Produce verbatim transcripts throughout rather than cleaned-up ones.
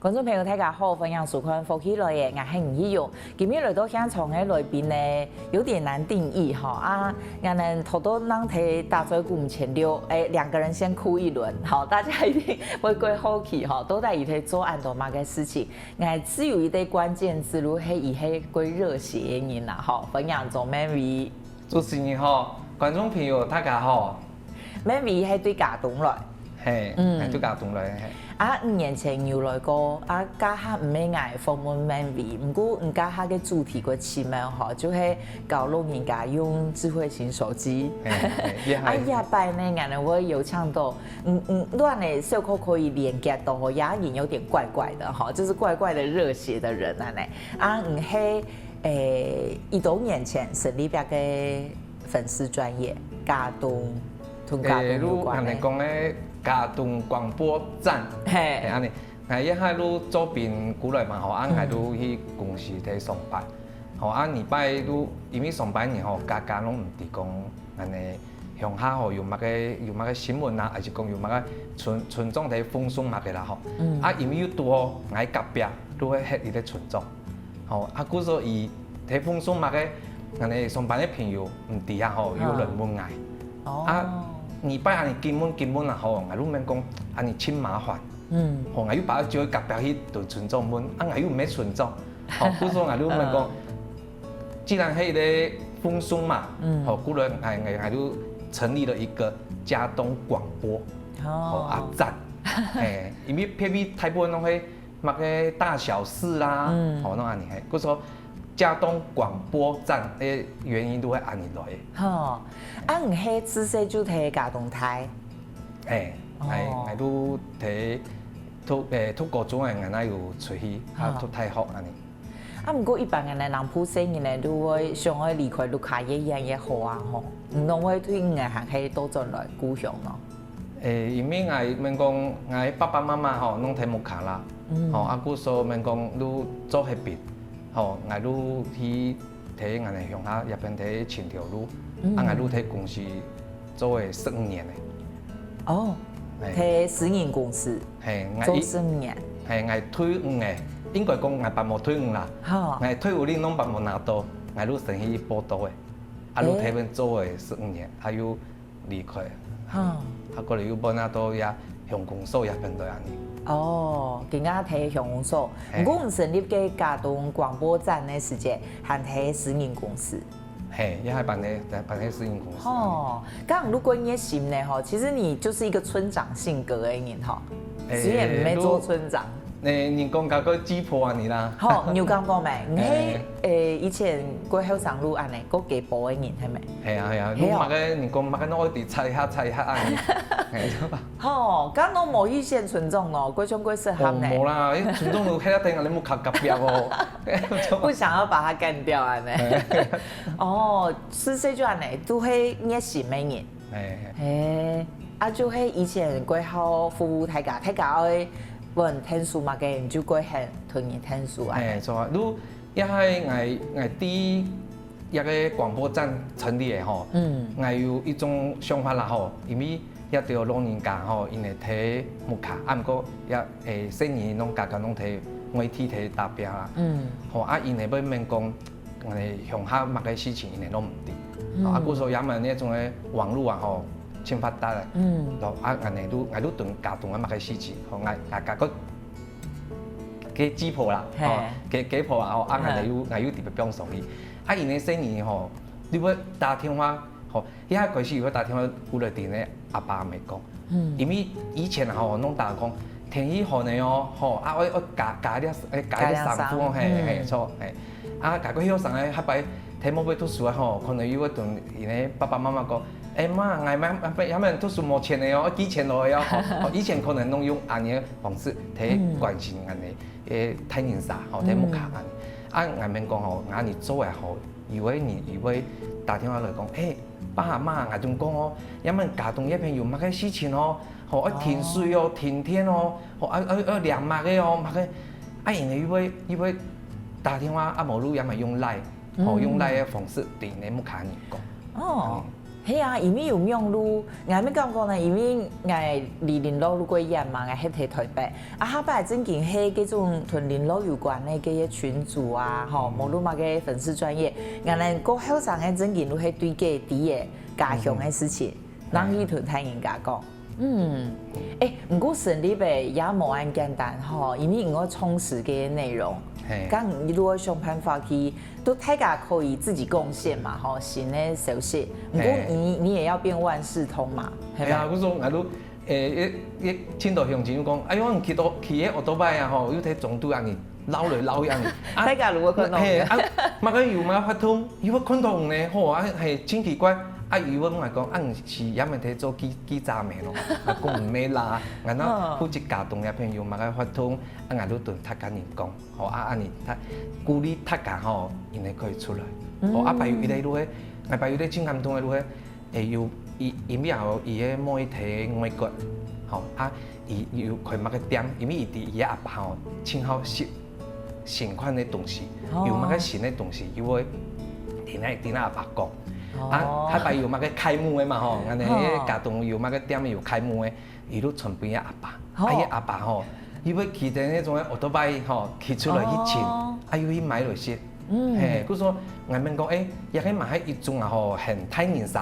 觀眾朋友，大家好，歡迎收看《福氣來了》，𠊎係吳奇勇。今日來到現場个來賓呢，有點難定義吼啊，𠊎等頭到人在打嘴鼓前了，哎，兩個人先哭一輪，好，大家一定會過好奇吼，到底佢在做恁多麼个事情？𠊎只有一個關鍵字，就係佢係過熱血个人啦，吼，歡迎鍾孟偉。主持人好，觀眾朋友大家好。孟偉係對佳冬來。 嘿，嗯。哎，對佳冬來，嘿。啊，五年前有來過，啊，該下毋係𠊎訪問孟偉，毋過你該下个主題過奇妙吼，就係教老人家用智慧型手機。嘿，嘿，厲害。啊，這擺呢，𠊎等會有請到，嗯，嗯，亂的小可可以連結到吼，這人有點怪怪的吼，就是怪怪的熱血的人啊呢。啊，你係，誒，一多年前成立這个粉絲專頁，佳冬，同佳冬有關的。誒，就恁樣講个佳冬廣播站。嘿。嘿，恁樣。 𠊎一下就做兵過來嘛吼，啊，嗯。𠊎就去公司在上班。吼，啊，禮拜就因為上班日吼，家家攏毋知講，恁樣鄉下吼有麼个，有麼个新聞啊，還是講有麼个村，村長在放送麼个啦吼。嗯。啊，因為又堵好，𠊎隔壁就會歇一个村長。吼，啊，故所佢在放送麼个，恁樣上班个朋友毋知啊吼，有人問𠊎。哦。啊，禮拜恁樣緊問緊問啊吼，𠊎就面講，恁樣真麻煩。 嗯。吼，𠊎又把佢招去隔壁去同村長問，啊，𠊎又毋係村長。吼，故所𠊎就問講，嗯。既然係一个放送嘛，嗯。吼，故所𠊎，𠊎，𠊎就成立了一个佳冬廣播，哦。吼，啊，站。嘿，因為偏偏大部分攏係麼个大小事啦，嗯。吼，攏恁樣，嘿，故所佳冬廣播站，誒，原因就會恁樣來。吼，啊，你係自細就在佳冬大？ 嘿，哦。𠊎，𠊎都在讀，誒，讀高中个，𠊎哪有出去，啊，啊。讀大學恁樣。啊，毋過一般个呢，南部細人呢，都會想愛離開屋下越遠越好啊，吼。毋攏會對你个還係倒轉來故鄉咯。誒，因為𠊎，面講，𠊎爸爸媽媽吼，攏在屋下啦。嗯。吼，啊，故所面講，都做該片，吼，𠊎都去 在𠊎个鄉下，這片在尋頭路，嗯。啊，𠊎就在公司做个十五年了。哦，嘿。在私人公司嘿，𠊎一，做十五年。嘿，𠊎退伍个，應該講𠊎還無退伍啦。吼。𠊎退伍令攏還無拿到，𠊎就先去報到个，啊，就在該片做个十五年，啊，又 離開。哈。啊，過來又搬啊到這鄉公所這片來恁樣。哦，今下在鄉公所。嘿。毋過你成立个佳冬廣播站个時節，還在私人公司。嘿，也還辦在，辦在私人公司。哦，該樣如果你个心呢，吼，其實你就是一個村長性格个人，吼，誒，雖然毋係做村長。 誒，人講該个雞婆恁樣啦。吼，你有感覺無？你係，誒。誒，以前過後生就恁樣，過雞婆个人，係無？係啊，係啊，係哦。你麼个，人講麼个攏愛在踩下踩下恁樣。嘿，就吼，該攏無去選村長咯，過像過適合呢。哦，無啦，誒，村長就歇在等下，你莫卡卡表哦。不想要把他幹掉啊，呢。嘿。哦，係，係就恁樣，都係熱心个人。 嘿，嘿。嘿，啊，就係以前過好服務大家，大家愛問𢯭手麼个，你就過去同人𢯭手啊。嘿，著啊，就也係𠊎，𠊎第一个廣播站成立个吼，嗯。𠊎有一種想法啦吼，因為這兜老人家吼，因為在屋下，啊，毋過也，誒，細人攏家家攏在外地在打拼啦。嗯。吼，啊，因為愛面講 誒，鄉下麼个事情，𠊎等攏毋知。嗯。啊，故所也嘛，該種个網路啊，吼，盡發達个。嗯。然後啊，𠊎等都，𠊎都同家長啊麼个事情，吼，𠊎，𠊎，𠊎个雞婆啦，嘿。吼，雞，雞婆啊，吼，啊，嘿。𠊎等又，𠊎又特別放鬆去。啊，因為細人吼，你會打電話，吼，一開始有打電話，有來電个阿爸阿姆講， 嗯。因為以前吼，攏打講天氣寒个哦，吼，啊，愛，愛加，加一粒，誒，加一粒衫褲，加一粒衫，嘿，嗯。嘿，著，嘿。啊，加過後生个，下擺天無愛讀書啊，吼，可能又會同𠊎个爸爸媽媽講，誒，媽，𠊎們，𠊎們讀書無錢个哦，愛寄錢落來哦，吼。哦，以前可能攏用恁樣个方式，來關心恁樣个，誒，大人儕，吼，在屋下恁樣。啊，𠊎們講吼，𠊎等做个吼，有个人，有个打電話來講，誒， 爸媽，𠊎同你講哦，這下佳冬這片有麼个事情哦，吼，愛停水哦，哦。停電哦，吼，愛，愛，愛領麼个哦，麼个，啊，𠊎等又會，又會打電話，啊，無就這下用Line，吼，嗯。用Line个方式對𠊎等屋下人講。哦，嗯。係啊，因為有網路，𠊎乜感覺呢，因為𠊎離麟洛就較遠嘛，𠊎歇在臺北。啊，下擺正經係該種同麟洛有關个該个群組啊，吼，無論麼个粉絲專頁，𠊎等較後生个正經就係對該知个家鄉个事情，正去同大人家講。嗯，欸，毋過成立个也無恁簡單吼，因為你愛充實个內容，係。該你如果想辦法去，都大家可以自己貢獻嘛吼，新个消息。毋過你，係。你也要變萬事通嘛，係吧？係啊，故所𠊎都，欸，也，也聽到鄉親講，哎喲，你騎到，騎个奧多拜啊吼，又在中途啊，你 撈來撈去恁樣。啊，大家如果看到，係，啊，麼个有麼个活動，佢會看到你呢，吼，啊，係，真奇怪。啊，佢會問𠊎講，啊，你是也毋係做記，記者咩咯？啊，講毋係啦，𠊎那負責家長个朋友麼个活動，啊，𠊎都同大家人講，吼，啊，恁樣，他鼓勵大家吼，因為可以出來。吼，啊，還有一个就係，啊，還有一个真感動个就係， 欸，有，佢，因為吼，佢个妹在外國，吼，啊，佢有開麼个店，因為佢知佢个阿爸吼，盡好食新款个東西，有麼个新个東西，佢會同佢，同佢阿爸講。啊，下擺有麼个開幕个嘛吼，恁樣个家長有麼个店有開幕个，佢就傳分佢阿爸。啊，佢阿爸吼，佢會騎等該種个奧多拜吼，騎出來去尋，啊，又去買來食。 嗯，係，故所𠊎問講，欸，這个嘛係一種啊吼，很大人儕，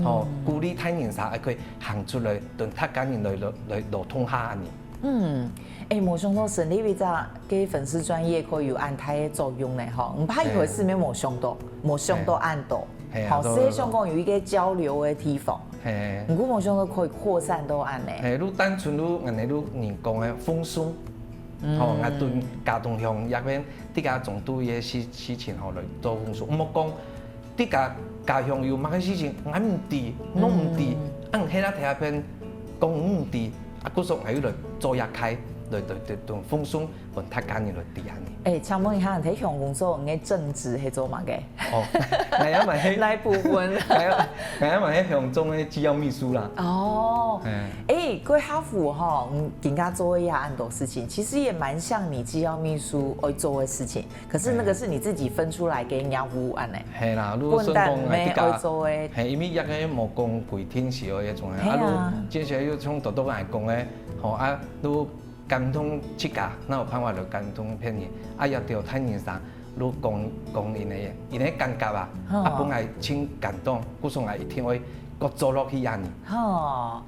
吼，鼓勵大人儕，還可以行出來，同大家人來，來，來，來通下恁樣。嗯，欸，無想到成立一隻个粉絲專頁可以有恁大个作用呢，吼，毋怕一開始乜無想到，無想到恁多，係啊，吼，對，對，係想講有一個交流个地方，係，毋過無想到可以擴散到恁呢。係，就單純就恁呢就人講个放鬆，吼，𠊎同家長鄉這片 自家中途个事，事情吼來做分享。毋好講自家家鄉有麼个事情，𠊎毋知，攏毋知，啊，你係啦，在該片講毋知，啊，故所𠊎又來做這開，來，來，來，來分享，分大家人來知恁樣。欸，請問一下，你在鄉公所，你个正職係做麼个？哦，𠊎也嘛係，哪一部分？𠊎也，𠊎也嘛係鄉長个機要秘書啦。哦，嗯，欸，該客服吼，嗯，人家做一下恁多事情，其實也蠻像你機要秘書愛做个事情。 可是那個是你自己分出來个任務恁呢？係啦，就算講，不但愛做个，係，因為這个無講規定係愛該種个，係啊，啊，就接下來又像多多來講个，吼，啊，就感動自家，哪有辦法來感動別人？啊，也對大人儕，就講，講𠊎个，𠊎个感覺啊，啊，本來真感動，故所𠊎一定會擱做落去恁樣。吼，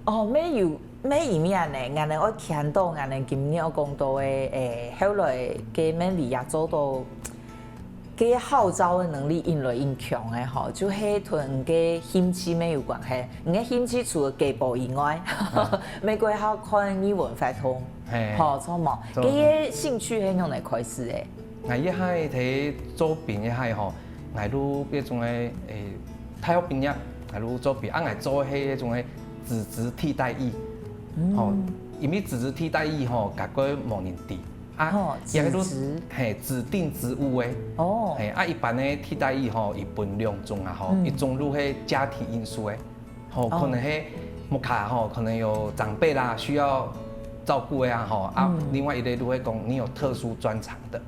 哦，乜有 乜因為恁呢，𠊎等愛牽到𠊎等今日愛講到个，欸，後來个Mandy也做到，个號召个能力越來越強个吼，就係同个興趣乜有關係。你个興趣除了雞婆以外，乜過好看藝文活動，係，吼，著無？著。个興趣係仰般開始个？ 𠊎一下在做兵一下吼，𠊎就該種个，欸，大學畢業，𠊎就做兵，啊，𠊎做个係該種个子職替代役，吼，因為子職替代役吼，該个無人知，啊，哦，也就，子職，係，指定職務个，哦，係，啊，一般个替代役吼，佢分兩種啊吼，一種就係家庭因素个， 吼，可能係屋下吼，可能有長輩啦，需要照顧个啊吼，啊，另外一類就會講你有特殊專長的，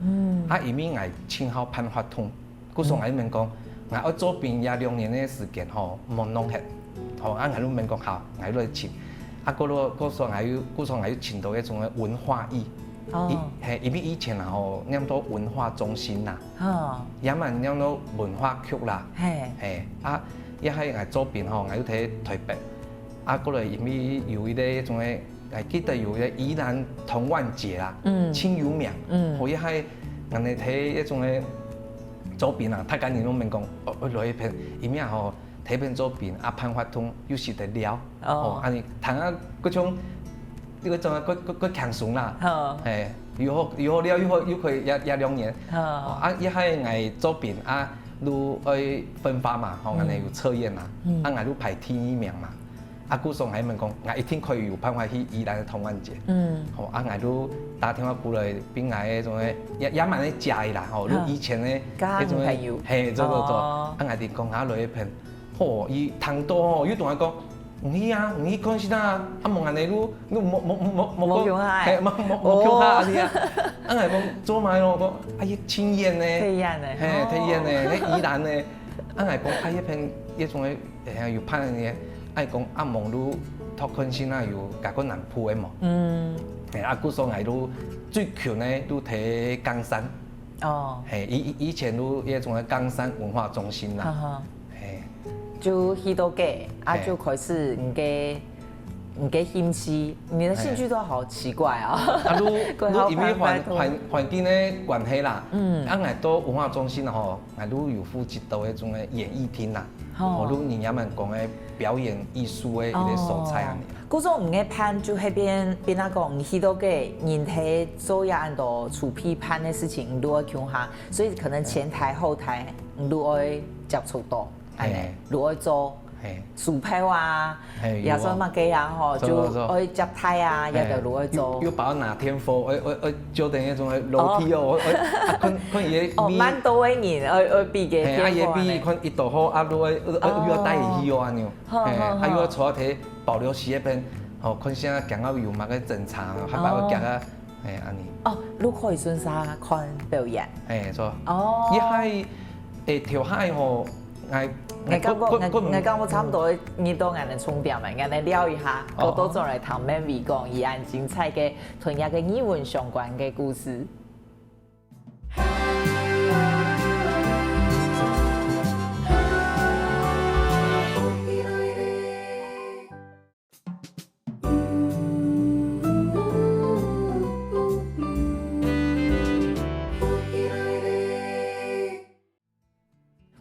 啊，因為𠊎盡好辦活動，故所𠊎就問講，𠊎愛做兵這兩年个時間吼，無弄忒，吼，啊，𠊎就問講好，𠊎就來尋，啊，故所，故所𠊎又，故所𠊎又尋到一種个文化役，哦，係，因為以前啊吼，念到文化中心啦，哦，也嘛念到文化局啦，係，係，啊， 也係𠊎做兵吼，𠊎又在台北，啊，過來因為有一個該種个，𠊎記得有一個宜蘭童玩節啦，嗯，盡有名，嗯，吼，也係𠊎等在該種个做兵啊，大家人攏問講，哦，哦，來該片，因為吼，在該片做兵啊，辦活動又食得了，哦，吼，恁樣，談啊，各種，該種个，各，各，各輕鬆啦，好，係，又好，又好了，又好，又可以也，也兩年，好，哦，啊，也係𠊎做兵啊， 就愛分發嘛，吼，恁樣有測驗啦，啊，𠊎就排第二名嘛。啊，故所𠊎問講，𠊎一定可以有辦法去宜蘭个童玩節。嗯，吼，啊，𠊎就打電話過來，分𠊎个種个，也，也蠻个假个啦，吼，就以前个，該種个朋友，係，做做做，哦，啊，𠊎就講啊，來一片，吼，佢聽到吼，又同𠊎講， 毋去啊，毋去看先啊，啊無恁樣就，就無無無無無無共下，係，無無無共下恁樣啊。啊，𠊎講做麼个咯，講，啊，佢親眼呢，太遠呢，係，太遠呢，該宜蘭呢，啊，𠊎講，啊，該片該種个嘿，有辦个，愛講啊，網路托看先啊，有加个南部个無？嗯。嘿，啊，故所𠊎都最近呢，都在岡山。哦。嘿，以以以前都一種个岡山文化中心啦。哈哈。嘿。就去到該，啊，嘿。就開始你个你个興趣，你的興趣都好奇怪哦。啊，都都因為環環環境个關係啦，嗯，啊，𠊎到文化中心吼， 𠊎都有負責到一種个演藝廳啦，吼，都人家們講个表演藝術个一個所在啊。故所你个伴就係變變啊講，你去到个人係做呀恁多出批判个事情，你都愛共下，所以可能前台後台你都愛接觸到，恁呢，都愛做，嘿，售票啊， 也算麼个啊吼，就愛接待啊，也就愛做。又包拿電火，愛愛愛，就等於種樓梯哦，愛愛看看佢个哦，蠻多个人，愛愛比个電火呢。嘿，啊，佢个比看一度好，啊，又愛愛又愛帶佢去哦，恁樣。嘿，啊，又愛坐在保留席那邊，哦，看現在講到有麼个爭吵，還包括講啊，嘿，恁樣。哦，你可以順續看表演。嘿，錯。哦，你還會跳下吼。 𠊎𠊎感覺𠊎𠊎感覺差不多，你到𠊎个重點嘛，𠊎來聊一下，過多轉來談Manvy講，佢恁精彩个同這个藝文相關个故事。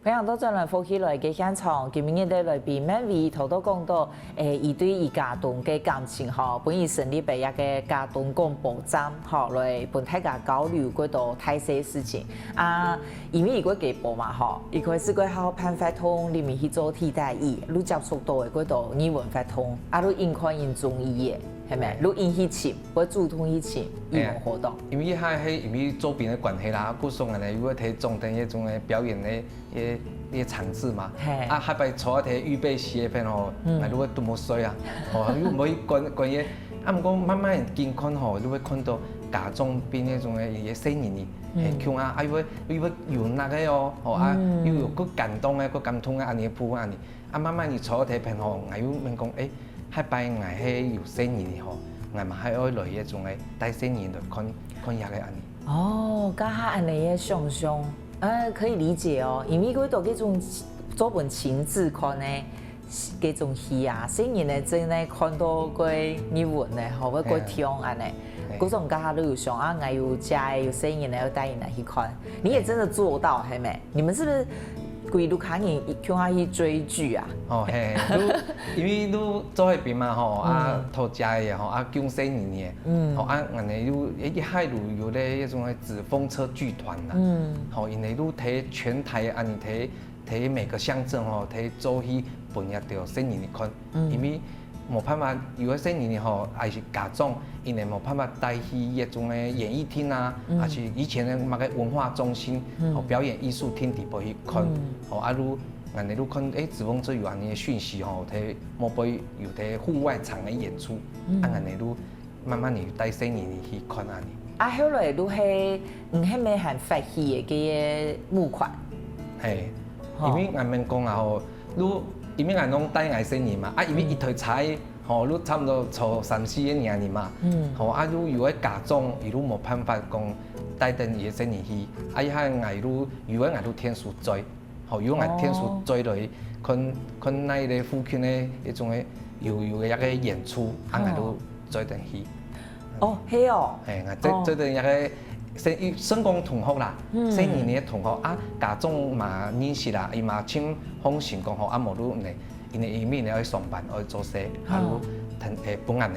歡迎倒轉來福氣來个現場，今日个來賓Manvy頭頭講到，誒，佢對佢家庭个感情吼，分佢成立个一個家庭廣播站吼，來分大家交流過多大細事情。啊，因為佢个家婆嘛吼，佢開始過好辦法通裡面去做替代役，你接觸到个過多藝文活動，啊，你應該應中意个，係咪？你應去尋，會主動去尋藝文活動。因為佢係因為做兵个關係啦，故所呢，又會提中等一種个表演个 个个場次嘛。啊，下擺坐在預備席个片吼，𠊎都會都無睡啊，吼，又無去管管个。啊，毋過慢慢緊看吼，你會看到家長變那種个个細人仔，很cute啊，啊又會又會有那個哦，吼啊，又有夠感動个，夠感動个，恁樣个部分恁樣。啊，慢慢你坐在片吼，𠊎又問講，誒，下擺𠊎係有細人仔吼，𠊎嘛還愛來那種个帶細人來看看下个恁樣。 哦，該下恁樣个想像，呃，可以理解哦，因為佢都這種做分親子看个這種戲啊，細人仔正經看到過藝文个，吼，會過暢恁樣。故所該下都有想啊，𠊎有家有細人仔，要帶佢來去看。你也真的做到，係無？你們是不是歸屋下人共下去追劇啊？哦，嘿，都因為都做該片嘛吼，啊，頭家个吼，啊，降細人仔，吼，啊，恁樣又一下都有咧，那種个紙風車劇團啦，吼，因為都在全台啊，你在在每個鄉鎮吼，在做戲分一條細人仔看，因為無辦法，有个細人仔吼，還是家長，因為無辦法帶去那種个演藝廳啊，還是以前个麼个文化中心，吼，表演藝術廳底部去看，吼，啊，如 恁樣你看，誒，紙風車有恁樣个訊息吼，在某位有在戶外場个演出，啊，恁樣你慢慢你帶細人仔去看恁樣。啊，後來你係，你係毋係還發起个个募款？嘿，因為𠊎們講啊吼，你因為𠊎攏帶𠊎細人嘛，啊，因為一台車吼，你差不多坐三四個人嘛，吼，啊，你有个家長，佢都無辦法講帶等佢个細人去，啊，一下𠊎都有个𠊎都天數追。 吼，有𠊎天數追落去，看看哪一個附近个一種个有有个一個演出，啊，𠊎都追等去。哦，係哦。嘿，𠊎追追等一個算算講同學啦，細人仔个同學啊，家長嘛認識啦，佢嘛盡放心講吼，啊，無就呢，因為佢明仔愛上班愛做事，啊，就跈誒分恁樣，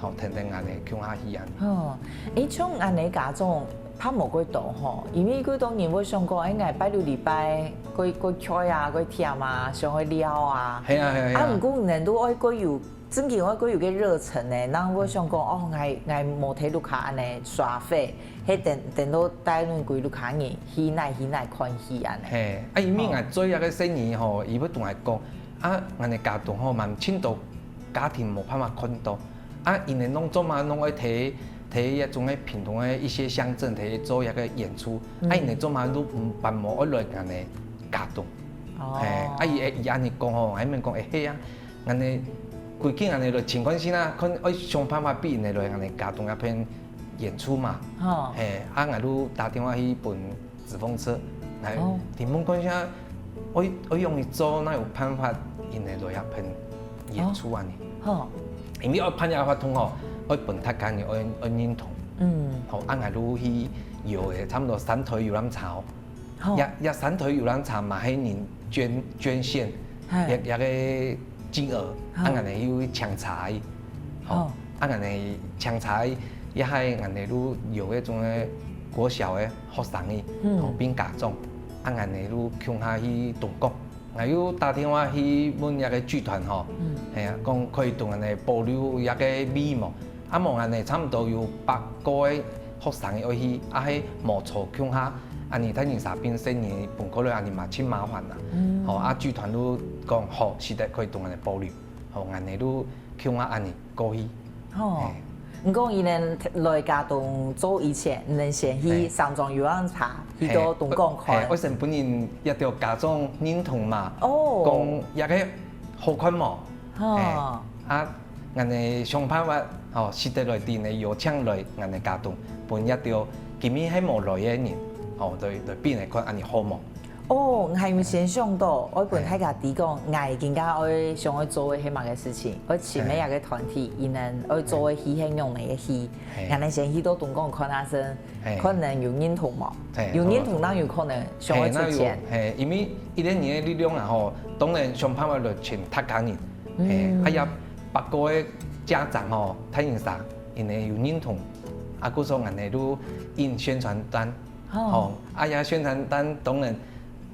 吼，跈等恁樣共下去恁樣。哦，誒，像恁樣家長 較無幾多吼，因為幾多人會想講，哎，𠊎拜六禮拜過過𤸁啊，過忝啊，想愛尞啊。係啊係啊係啊。啊，毋過人都愛過有，正經愛過有个熱忱呢，人會想講，哦，𠊎𠊎無在屋下恁樣耍廢，係等等到帶恁歸屋下人去哪去哪看戲恁樣。係，啊，因為𠊎做一個生意吼，佢會同𠊎講，啊，恁樣家長吼，嘛盡多家庭無辦法看到。 啊，因為攏做嘛攏愛在在一種个屏東个一些鄉鎮在做一個演出，啊，因為做嘛都毋辦無愛來恁樣家長，哦。嘿，啊，佢會，佢恁樣講吼，𠊎問講，欸，係啊，恁樣規矩恁樣來尋看先啊，看愛想辦法逼人來恁樣佳冬這片演出嘛。吼。嘿，啊，𠊎就打電話去分紙風車，來，哦。問看一下，愛，愛用一做，哪有辦法引人來這片演出啊呢？哦。吼。因為愛辦這活動吼，愛分大家人愛，愛認同。嗯。吼，啊，𠊎就去邀个差不多三台遊覽車哦。 吼。這，這三台遊覽車嘛，係人捐，捐獻，嘿。這，這个金額，吼。啊，𠊎等又請車仔，吼。吼。啊，𠊎等請車仔，也係𠊎等就有該種个國小个學生仔，嗯。吼，並家長，啊，𠊎等就共下去東港。𠊎又打電話去問這个劇團吼，嗯。係啊，講可以同𠊎等保留這个位無？ 啊，無恁樣，差不多有百個个學生愛去，啊，係無坐共下，恁樣大人儕並細人分開來，恁樣嘛盡麻煩啦。嗯。吼，啊，劇團就講好，使得可以同𠊎等保留，吼，𠊎等就共下恁樣過去。吼。嘿。毋過佢等來佳冬做以前，你等先去嘿。三張遊覽車，去到東港看。嘿，愛先分人這兜家長認同嘛，哦。講這个好看無？吼。嘿，啊， 𠊎等想辦法，吼，使得來，恁樣邀請來，𠊎等佳冬，分這兜今晡日係無來个人，吼，來，來比來看恁樣好無？哦，𠊎有先想到，愛分大家知講，𠊎今下愛想愛做个係麼个事情，愛尋个一个團體，佢等愛做个戲係仰般个戲，嘿。𠊎等先去到東港看下先，嘿。看人有認同無？嘿，有認同，好啊。正有可能想愛出錢。嘿，正有，嘿，因為一个人个力量啊，吼，當然想辦法來尋客家人。 嘿，嗯。啊，這八個个家長吼，大人儕，因為有認同，啊，故所恁樣就印宣傳單，吼。吼，啊，這宣傳單當然，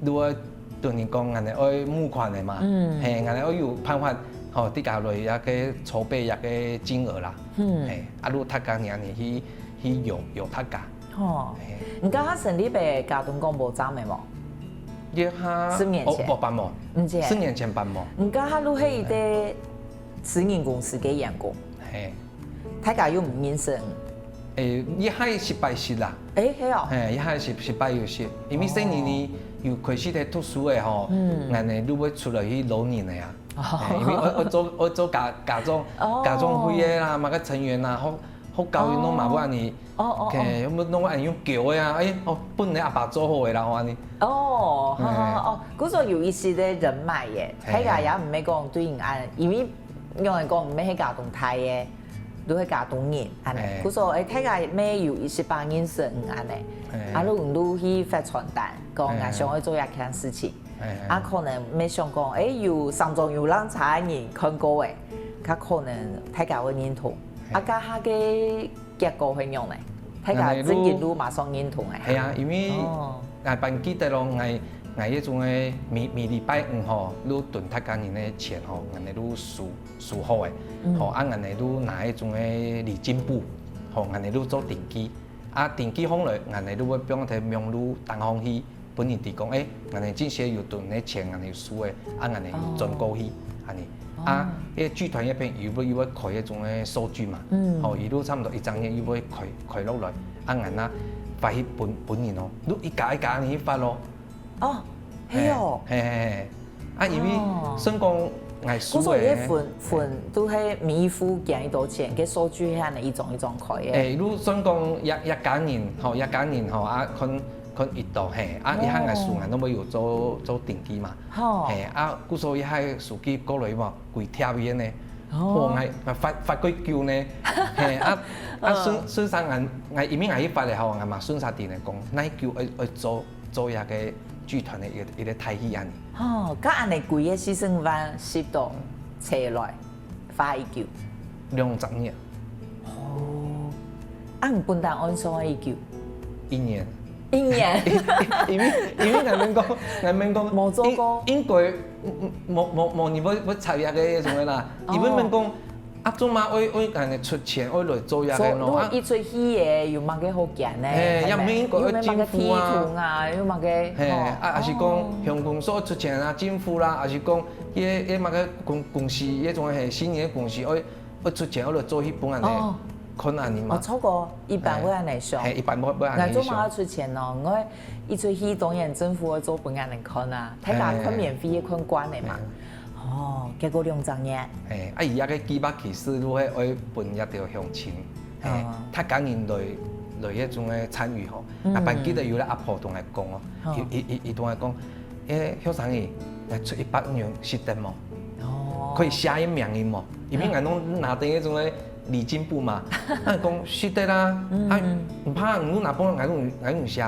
就愛同人講，恁樣愛募款个嘛，嗯。嘿，恁樣愛有辦法，吼，自家來這个籌備這个金額啦，嗯。嘿，啊，就大家恁樣去，去邀，邀大家。 吼，嘿。你該下成立个佳冬廣播站个無？這下，十年前。哦，無，辦無。毋係。十年前辦無。你該下就係一个私人公司个員工。嘿。大家又毋認識。誒，這下係十八歲啦。誒，係哦。嘿，這下係十八歲，因為細人仔有開始在讀書个吼，哦。嗯。𠊎等就會出來去撈人个啊。哦。嘿，因為愛，愛做，愛做家，家長，哦。家長會个啦，麼个成員啦，學，學校運動嘛，哦。不然你 哦，哦，哦。OK，有無弄恁樣用狗个啊？哎，哦，分你阿爸做好个啦，吼，恁樣。哦，好，好，好，嗯。哦，故所有一息个人脈耶，嘿。大家也毋係講對人恁，因為仰般講，毋係佳冬大个，都係佳冬人，恁樣。嘿。故所，哎，大家乜有一息把認識，嗯，恁樣。嘿。啊，就，就去發傳單，講，嘿。啊，想愛做這件事情。 嘿，嘿。啊，可能乜想講，誒，有三張遊覽車个人看過誒，較可能大家會認同。嘿。啊，該下个結果係仰呢？大家正經就馬上認同誒。係啊，因為哦。𠊎還記得咯，𠊎，𠊎該種个每，每禮拜五吼，就等大家人个錢吼，𠊎等就收，收好誒。嗯。吼，啊，𠊎等就拿該種个禮金簿，吼，𠊎等就做登記。啊，登記好來，𠊎等就會放在網路頂項去 分人知講，誒，𠊎等這下有存个錢，𠊎等有收个，啊，𠊎等有轉過去，哦。恁樣。哦。啊，該劇團該片又會，又會開該種个收據嘛，嗯。吼，佢就差不多一隻月又會開，開落來，啊，𠊎啊發去分，分人哦，就一家一家恁樣去發咯。哦，係哦。嘿，嘿，嘿，嘿。啊，因為哦。算講𠊎收个，故所這份，份都係每一戶幾多錢，該收據係恁樣一張一張開个。誒，就算講一，一家人，吼，一家人，吼，啊，看 看一到，嘿，啊，哦。一下𠊎書，𠊎都會有做，做登記嘛。吼。嘿，啊，故所一下書寄過來嘛，幾疊頁呢。哦。哦，𠊎，𠊎發，發幾久呢。嘿，啊，啊，嗯。順，順續𠊎，𠊎因為𠊎去發了後，𠊎嘛順續定來講，哪久愛，愛做，做一個劇團个一個，一個大戲恁樣。哦，該恁樣幾個四十萬，十到齊來。 花幾久？兩隻月。哦，啊，你本單按算幾久？一年。一年？因為，因為𠊎等講，𠊎等講，無做過。應，應該，嗯，嗯，無，無，無，你會，會插一個什麼啦？哦。佢會問講，啊，做麼个愛，愛恁樣出錢，愛來做這個咯？啊。所以，一齣戲个有麼个好揀呢？哎，也毋係應該愛政府啊。有麼个系統啊，有麼个，嘿，吼。啊，還是講，哦。鄉公所出錢啊，政府啦，還是講， 該，該麼个公，公司，該種係私人个公司，愛，愛出錢，愛來做戲本恁樣。哦。看恁樣嘛。哦，錯過，一般會恁樣想。嘿，一般會，會恁樣想。𠊎做麼个出錢哦？𠊎一出戲當然政府會做分𠊎等看啊，大家看免費个看慣个嘛。哦，結果兩隻月。哎，啊，佢這个計畫其實就係愛分這條鄉親，哎，大家人來，來這種个參與吼。嗯。啊，還記得有个阿婆同𠊎講哦，哦。佢，佢，佢，佢同𠊎講， 誒，學生仔，來出一百元識得無？哦。可以寫佢名仔無？因為𠊎攏拿等該種个禮金簿嘛，啊，講識得啊，啊，毋怕，你拿分𠊎攏，𠊎攏寫。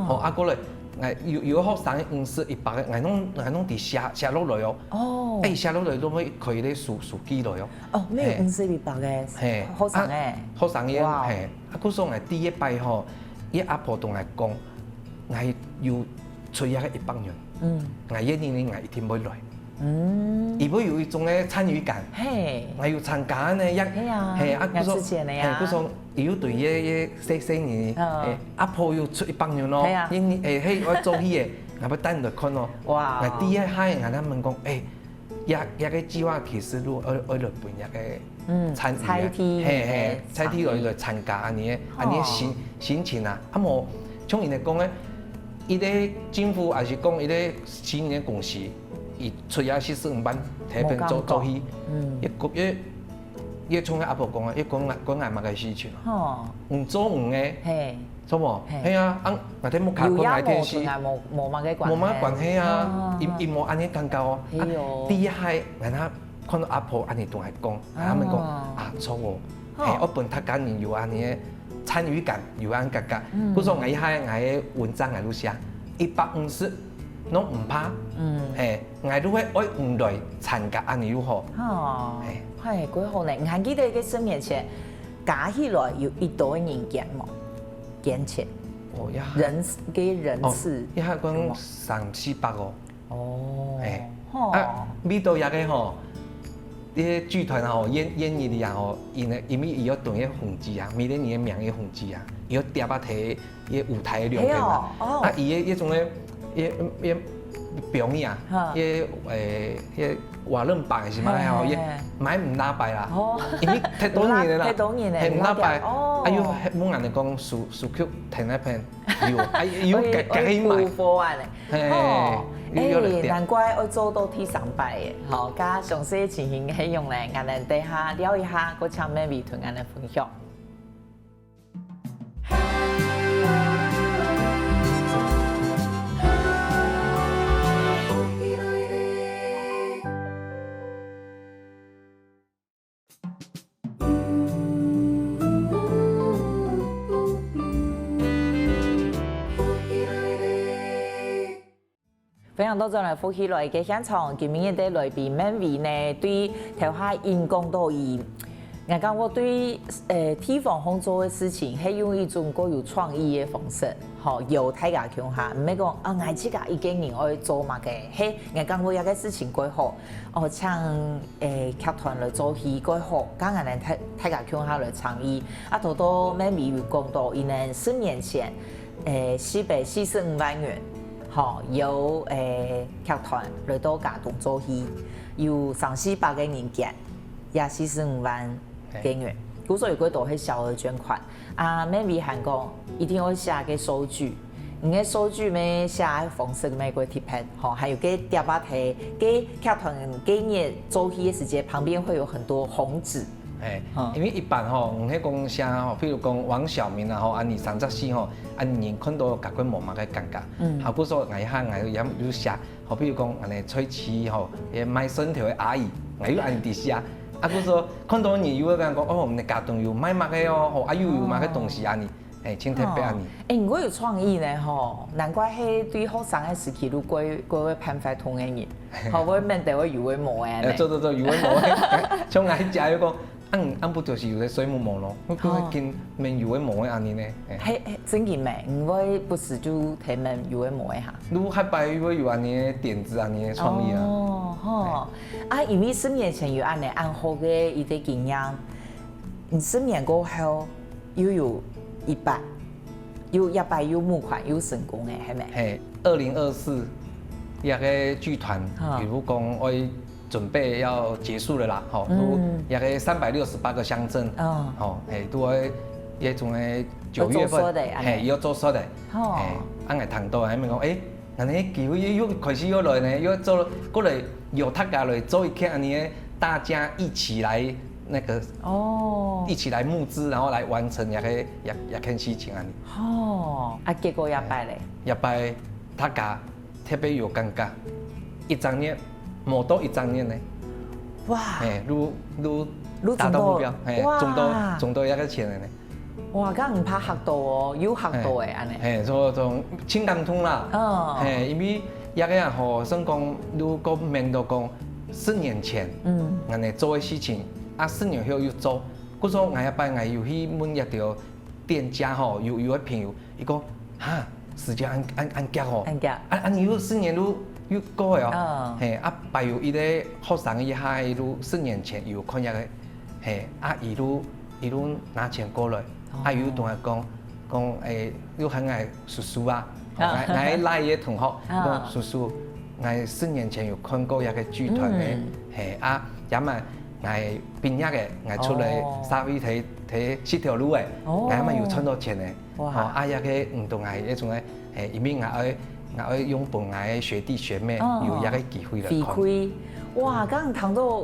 哦，啊，過來，𠊎有，有學生五十、一百个，𠊎攏，𠊎攏得寫，寫落來哦。哦。誒，寫落來都會可以咧收，收起來哦。哦，你有五十、一百个學生誒。學生誒，哇。嘿，啊，故所𠊎第一擺吼，佢阿婆同𠊎講，𠊎有 出這个一百元，嗯，𠊎願意呢，𠊎一定會來。嗯，佢會有一種个參與感，嘿，𠊎有參加呢，也，係啊，嘿，啊，也值錢个呀。嘿，故所佢有對个，个細細人，嗯，嘿，阿婆有出一百元咯，係啊，願意，誒，嘿，𠊎做戲个，𠊎會帶你來看咯。哇，𠊎第一下，𠊎同佢問講，誒， 這，這个計畫其實就愛，愛來分這个，嗯，參與个，菜地，嘿，嘿，嘿，菜地來，參與。來參加恁樣个，恁樣个心，哦，心情啊。啊無，像人家講个，一个政府還是講一个私人个公司，佢出這四十五萬，特別做，無感覺。做戲，嗯。一个月，一个像个阿婆講个，一个月，月月麼个事情啊？哦。毋做毋个，嘿。 著無？嘿。係啊，啊，𠊎在屋下看𠊎電視，有影無，同𠊎無，無麼个關係。無麼个關係啊，哦。佢，佢無恁樣感覺哦。係哦。啊，第一下，𠊎那看到阿婆恁樣同𠊎講，啊，佢等講，哦，啊，著哦，哦，嘿，𠊎分大家人有恁樣个參與感，有恁樣感覺。嗯。故所𠊎一下，𠊎个文章𠊎就寫，一百五十，攏毋怕。嗯。嘿， 𠊎就會愛你來參加恁樣又好。哦，嘿。嘿，幾好呢！你還記得該十年前，加起來有幾多人捐無？捐錢？哦，呀。人，該人次。哦，一下講三四百哦。哦，嘿。吼。啊，為到這个吼，這个劇團吼，願，願意个啊吼，因為，因為佢愛等該紅紙啊，每個人个名个紅紙啊，佢愛貼啊在 佢个舞台个兩片啊。係哦，哦。啊，佢个，該種个，佢，佢表演啊，哈。佢个，誒，佢个瓦楞板是嘛，嘿，吼，佢嘿，嘿。買毋罅擺啦。哦。因為忒多年了啦。忒多年了，嘿，毋罅擺。哦。啊，又問人講，手，手續在哪片？有，啊，又，會，會，會補貨啊咧。嘿，哦，又，又來貼。誒，難怪愛做到第三擺耶，吼，較詳細个情形係用咧，𠊎等等下尞一下，過請Manvy同𠊎等分享。 歡迎倒轉來福氣來个現場，今晡日个來賓Manvy呢，對頭下演講到佢，𠊎感覺對，呃，地方創作个事情，係用一種較有創意个方式，吼，邀大家共下，毋係講啊，𠊎自家一個人愛做麼个，係，𠊎感覺這个事情較好，哦，請，呃，劇團來做戲較好，剛剛來大，大家共下來參與。啊，頭到Manvy有講到，佢等十年前， 誒，四百四十五萬元，吼，由，誒，劇團來到佳冬做戲，有三四百個人捐，也四十五萬個銀。嘿。故所有幾多係小額捐款。啊，Manvy還講，一定愛寫个收據，你个收據乜寫个方式乜較特別，吼，還有該貼啊在，該劇團該日做戲个時間，旁邊會有很多紅紙。 嘿，嗯。因為一般吼，毋係講寫吼，譬如講王小明啊吼，恁樣三隻字吼，恁樣人看到感覺無麼个感覺。嗯。啊，故所𠊎一下𠊎也有寫，吼，譬如講恁樣菜市吼，該賣蒜頭个阿姨，𠊎有恁樣寫。啊，故所看到人又會講，哦，𠊎等佳冬有賣麼个哦，吼，啊又有麼个東西恁樣，嘿，真特別恁樣。哦。誒，你較有創意呢吼，難怪係對學生个時期就較，較會辦活動个人。 好，𠊎面對𠊎有个無个呢。誒，做做做，有个無个。像𠊎姐又講，恁，恁不就是有个睡目無咯？𠊎講，哦。今晡有个無个恁樣呢。誒。嘿，嘿，真个咩？你會不時就提問有个無个哈？你下擺又會有恁樣个點子，恁樣个創意啊。哦，吼。啊，因為十年前有恁樣恁好个一個經驗，你十年過後又有一擺，又一擺又募款又成功个，係無？嘿。 二零二四，這个劇團，哈。比如講愛準備要結束了啦，吼，嗯。都，該个三百六十八个鄉鎮，哦。吼，嘿，都會，該種个九月份，要做煞个，恁呢。嘿，要做煞个，吼。嘿，啊，𠊎聽到，啊，佢講，欸，恁呢機會又，又開始又來呢，又做，過來由大家來做一件恁呢个，大家一起來那個，哦。一起來募資，然後來完成這個，這，這件事情啊。吼，啊，結果這擺咧？這擺大家 特別有感覺，一隻月，無到一隻月呢。哇！嘿，就，就達到目標，嘿，哇！中到，中到該个錢了呢。哇，該毋怕嚇到哦，有嚇到誒，嘿，恁呢。嘿，所以，所以，盡感動啦。哦。嘿，因為這个啊吼，算講，如果面對講，十年前，嗯。恁呢做个事情，啊，十年後又做，故所𠊎這擺𠊎有去問一條 店家吼，有，有个朋友，佢講，哈，時間恁，恁，恁遽吼。恁遽。啊，啊，你又十年又，又過了哦。嗯。嘿，啊，還有一个學生，佢還有十年前有看這个，嘿，啊，佢就，佢就拿錢過來，哦。啊，佢就同𠊎講，講，欸，又喊𠊎叔叔啊，哦，啊。𠊎，𠊎个LINE个同學，啊。講，叔叔，𠊎十年前有看過這个劇團个，嗯。嘿，啊，也嘛 𠊎畢業个，𠊎出來哦。社會在，在這條路个，哦。𠊎嘛有賺到錢个。哇。吼，啊，這个毋同𠊎這種个，嘿，因為𠊎愛，𠊎愛用分𠊎个學弟學妹哦。有這个機會來看。回饋，哇，剛剛談到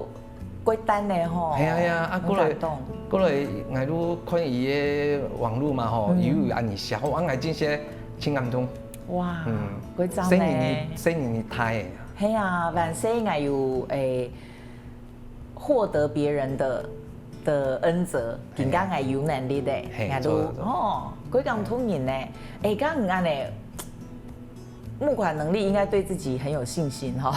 過單呢吼。係啊，係啊，啊，過來，很感動。過來，𠊎就看佢个網路嘛吼，嗯。有有恁呢寫，吼，啊，𠊎真係真感動。哇，嗯。過讚呢。細人仔，細人仔大个。係啊，還細𠊎有，誒， 獲得別人的，的恩澤，嘿。今下𠊎有能力个，嘿，𠊎都，做得，做得。哦，過感動人呢。誒，恁樣呢，募款能力應該對自己很有信心哈。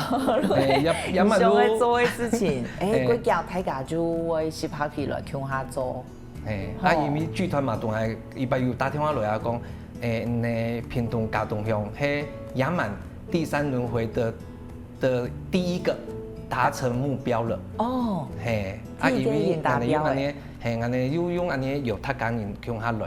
嘿，也，也蠻多。你想要做的事情，誒，嘿。過遽大家就會集合起來，共下做。嘿，啊，吼。因為劇團嘛，當然，佢有打電話來啊，講，誒，你屏東佳冬鄉，嘿，也蠻第三輪迴的 的第一個達成目標了。哦，嘿，啊，第一個已經達標了。因為恁呢，嘿，恁呢又用恁呢有客家人共下來，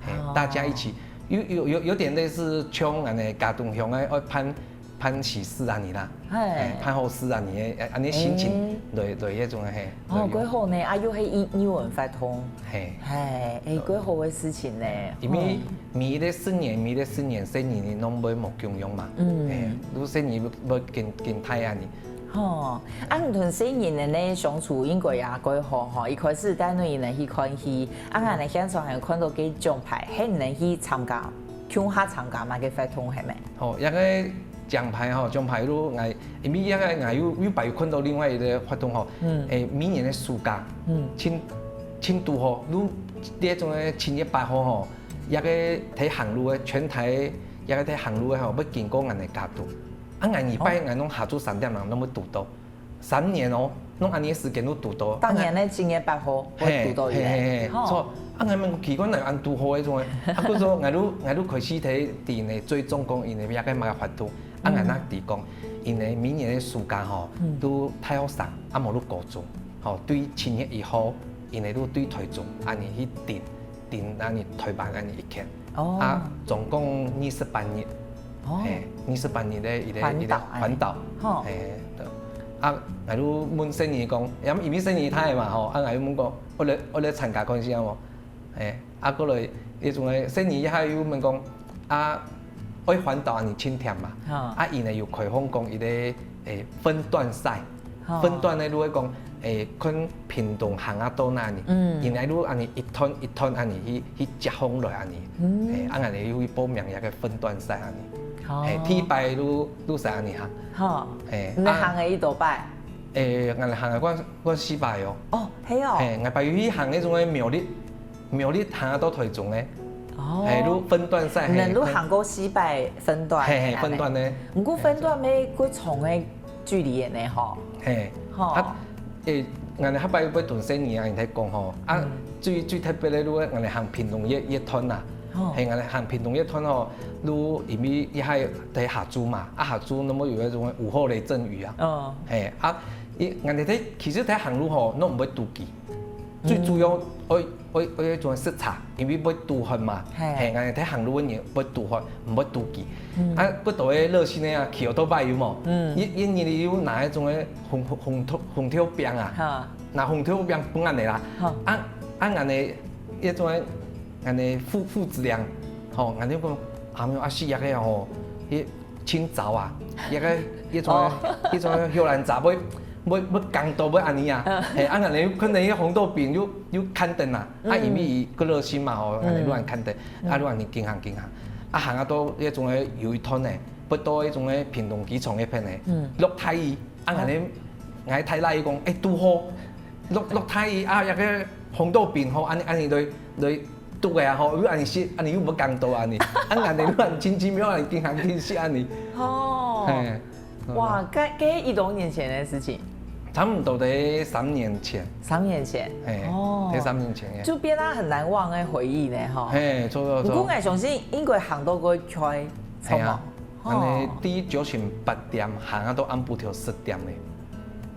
嘿，哦。大家一起，有，有，有，有點類似像恁呢佳冬鄉个愛辦，辦喜事恁呢啦，嘿。嘿，辦好事恁呢，恁呢心情，誒。來，來，該種个，嘿，哦，來用。過好呢，啊，又係一，一文發通。 嘿。嘿，誒，過好个事情呢。因為嗯。每一個十年，每一個十年，細人仔攏會無共樣嘛。嗯。嘿，愈細人會，會更，更大恁呢。吼，啊，你同細人仔呢相處應該也過好吼。一開始帶你呢去看戲，啊，𠊎呢現場還有看到个獎牌，係你呢去參加，共下參加嘛个活動係無？吼，該個 獎牌吼，獎牌就𠊎，因為該個𠊎又，又擺有看到另外一個活動吼，嗯。誒，每年个暑假，嗯。盡，盡堵好，就這種个七月八號吼，該個在行路个，全台該個在行路个吼，會經過𠊎个佳冬。啊，𠊎禮拜哦。𠊎攏下晝三點鐘攏會堵到。 三年哦，攏恁呢个時間都堵到。當年个七月八號，嘿，會堵到佢。嘿，嘿，嘿，吼。著，啊，𠊎問奇怪，哪有恁堵好个種个？啊，故所𠊎就，𠊎就開始在，在呢追蹤講，因為這個麼个活動，啊，嗯。𠊎那知講，因為每年个暑假吼，嗯。都大學生，啊，無就高中，吼，對七月一號，因為就對台中，恁呢去訂，訂恁呢台灣恁呢一圈。 哦。啊，總共二十八日。哦。嘿，二十八日个一個，環島一個環島。吼。嘿，著。啊，𠊎就問細人講，因為，因為細人大嘛吼，啊，𠊎就問講，愛來，愛來參加看戲啊無？嘿，啊，過來，該種个細人仔又問講，啊，愛環島恁呢盡忝嘛？吼。啊，𠊎呢有開放講一個，誒，分段賽。 吼。分段呢，就係講，誒，看屏東行啊到哪呢，嗯。因為就恁呢一段一段恁呢去，去接風來恁呢，嗯。誒，啊，恁呢又去報名該個分段賽恁呢，哦。誒，第一擺就，就使恁呢行，吼，誒，你行个幾多擺？誒，𠊎行个，𠊎，𠊎四擺哦。哦，係哦。誒，𠊎擺有去行該種个苗栗， 苗栗行到台中呢，哦。嘿，就分段賽，嘿，你就行過四擺分段，嘿，嘿，分段呢。毋過分段愛過長个距離个呢，吼。嘿，吼。啊，誒，𠊎等下擺又會同細人仔啊，𠊎等講吼，啊，嗯。最，最特別个，就係𠊎等行屏東一，一段啊，吼。嘿，𠊎等行屏東一段吼，就因為一下在下晝嘛，啊，下晝那麼有那種午後雷陣雨啊，哦。嘿，啊，一，𠊎等在，其實在行路吼，都毋會堵佢。 最主要，嗯。愛愛愛愛種食茶，因為會肚渴嘛。嘿。嘿，𠊎等在行路个人會肚渴，毋會肚飢。啊，不過个熱心个啊，騎奧多拜有無？嗯。一一日有拿一種个紅紅紅豆紅豆餅啊，哈。拿紅豆餅分𠊎等啦。哈。啊啊，𠊎等一種个，𠊎等父父子倆，吼，𠊎等講，阿姆阿四抑个吼，一清早啊，一个一種个一種个小蘭茶會會會扛到會恁呢啊，嘿，啊，𠊎等看到一个紅豆餅又又看等啊， 啊，因為佢个熱心嘛吼，恁呢亂看等，啊，亂緊行緊行，啊，行啊到一種个有一段呢，不到一種个屏東機場个片呢，落大雨，啊，恁呢，𠊎大倈仔講，欸，堵好，落落大雨啊，一个紅豆餅吼，恁呢恁呢來來堵个啊吼，又恁呢食，恁呢又毋會扛到恁呢，啊，恁呢亂親親妙恁呢緊行緊食恁呢，哦，嘿。 哇，該該一多年前个事情。差不多在三年前。三年前。嘿，哦。在三年前个。就變成很難忘个回憶呢，吼。嘿，著著著。不過𠊎相信應該行到過開，嘿啊，著無？恁呢，第九點八點行啊到暗晡頭十點呢。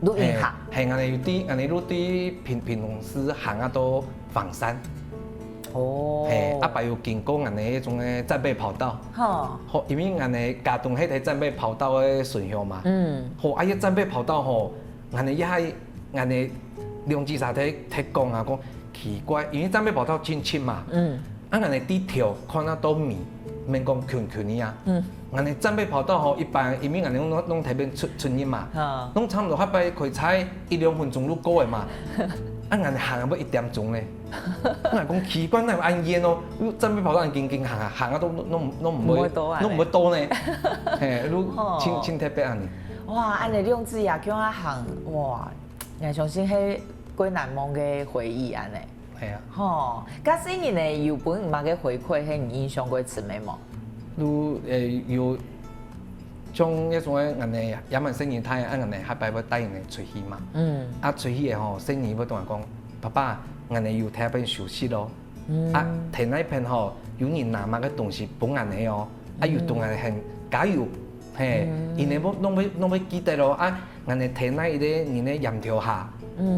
錄音行。嘿，嘿，恁呢有對，恁呢有對屏屏東市行啊到 房山。哦。嘿，啊，還有經過𠊎等个一種个戰備跑道。吼。好，因為𠊎等家中係在戰備跑道个順向嘛。嗯。好，啊，這戰備跑道吼，𠊎等也係，𠊎等兩姊妹在在講啊，講奇怪，因為戰備跑道真深嘛。嗯。啊，𠊎等低頭看啊到尾，免講近近个啊。嗯。 𠊎等戰備跑道吼，一般因為𠊎等攏攏在該片出出入嘛，攏差不多較快開車一兩分鐘路過个嘛。啊，𠊎等行啊愛一點鐘呢。𠊎講奇怪，哪會恁遠哦？戰備跑道恁緊緊行啊，行啊都攏攏攏毋會，毋會到啊，攏毋會到呢。嘿，就真真特別恁呢。哇，恁呢兩姊妹恁樣行，哇，𠊎相信係過難忘个回憶恁呢。 係啊。吼，該細人仔有分你麼个回饋，係你印象過深个無？就，欸，有，像該種个，𠊎等也蠻細人大，啊，𠊎等下擺會帶佢等出去嘛。嗯。啊，出去个吼，細人會同𠊎講：「爸爸，𠊎等有在該片休息咯。」嗯。啊，在該片吼，有人拿麼个東西分𠊎等哦，啊，有同𠊎等喊加油，嘿，佢等會攏會攏會記得咯。啊， 𠊎等在該一个人个簷頭下，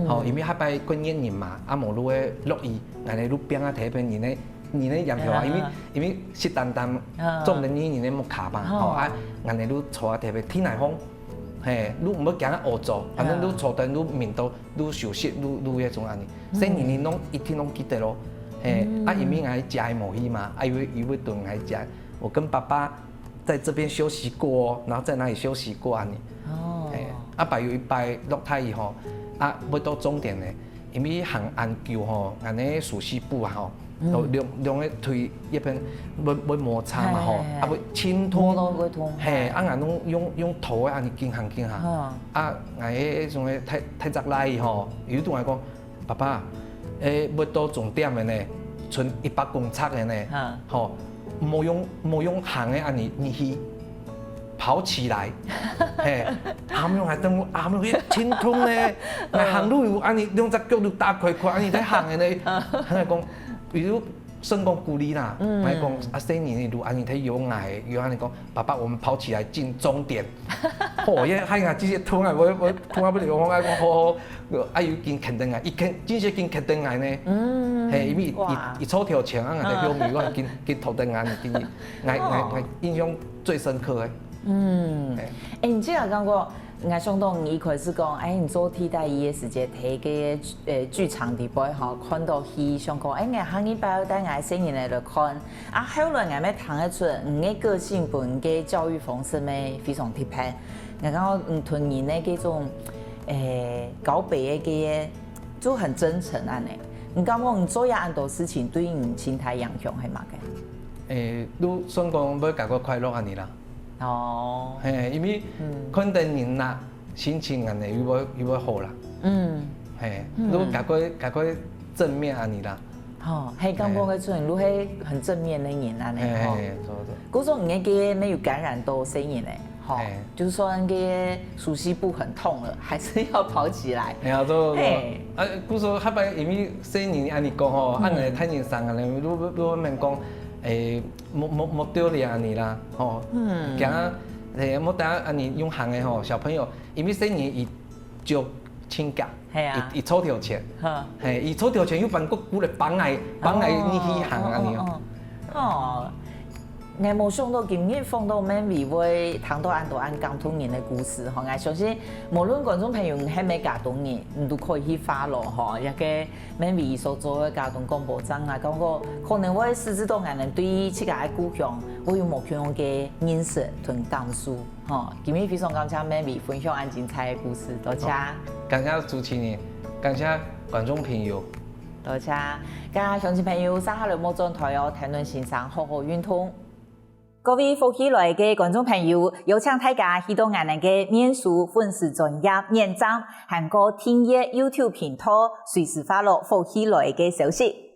吼，因為下擺過熱人嘛，啊，無就會落雨，𠊎等就摒啊在該人个人个簷頭下，因為因為濕澹澹，撞等於人个屋下嘛，吼，啊，𠊎等就坐啊在該地泥項，嘿，就毋會驚啊屙糟，反正就坐等就眠到就休息，就就該種恁呢。細人仔攏一定攏記得咯，嘿，啊，因為𠊎姐無去嘛，啊，佢佢會同𠊎姐，我跟爸爸 在這邊休息過哦，然後在哪裡休息過恁呢。哦。嘿，啊，還有一擺落大雨吼，啊，愛到終點呢，因為行恁久吼，𠊎等个手膝部啊吼，都兩兩个腿該片會會摩擦嘛吼，啊，會真痛。摩到會痛。嘿，啊，𠊎攏用用拖个恁呢緊行緊行，啊，𠊎个該種个大大隻倈仔吼，有同𠊎講， 爸爸，欸，愛到終點个呢，賰一百公尺个呢，吼，莫用莫用行个恁呢，你去跑起來，嘿，阿姆還等我，阿姆會真痛呢，𠊎行路有恁呢，兩隻腳都打開開，恁呢在行个呢，佢講，比如 算講鼓勵啦，嗯。莫講啊，細人仔就恁呢在搖𠊎，又恁呢講，爸爸，我們跑起來進終點。吼，也害𠊎這些痛啊，我我痛啊不了，我講好好，啊，又緊肯定啊，一肯，真係緊肯定𠊎呢。嗯。嘿，因為一哇。一一坐頭前啊，𠊎在後面，我緊緊頭等啊，緊，𠊎𠊎哦。𠊎印象最深刻个。嗯。嘿。欸，你這樣講過， 𠊎想到你一開始講，欸，你做替代役个時節，在該个，呃，劇場裡背吼，看到戲，想講，欸，𠊎下二擺愛帶𠊎細人仔來看。啊，後來𠊎乜聽得出，你个個性分你个教育方式乜非常特別。𠊎感覺你同人个該種，欸，交陪个該个，就很真誠恁呢。你感覺你做這恁多事情，對你心態影響係麼个？欸，就算講愛感覺快樂恁呢啦。 哦。嘿，因為嗯。看等人啦，心情恁呢又會又會好啦。嗯。嘿，嗯。就較過較過正面恁呢啦。吼，嘿，感覺个出現，就係很正面个人恁呢吼。嘿嘿，著著。故所你个乜有感染到細人仔，吼，嘿。就算个手膝部很痛了，還是要跑起來。嘿啊，著著。嘿。啊，故所下擺因為細人恁呢講吼，嗯。啊，你大人生恁呢，就就就免講，欸， 無無無道理恁呢啦，吼。嗯。驚啊，欸，無得恁呢用行个吼，小朋友，因為細人仔佢腳性格，係啊佢佢做頭前，哈，嘿，佢做頭前又分个鼓勵幫𠊎幫𠊎你去行啊你哦。哦，哦，𠊎無想到今日訪到孟偉會聽到恁多恁感動人个故事吼，𠊎相信無論觀眾朋友係毋係佳冬人，你都可以去follow吼，這个孟偉所做个佳冬廣播站啊，感覺可能會使得到𠊎等對自家个故鄉會有無共樣个認識同感受。 吼，今日非常感謝孟偉分享恁精彩个故事，多謝。感謝主持人，感謝觀眾朋友。多謝。該鄉親朋友，接下來莫轉台哦，天倫先生好好運動。各位福氣來个觀眾朋友，邀請大家去到𠊎等个面書粉絲專頁點讚，還過訂閱YouTube頻道，隨時follow福氣來个消息。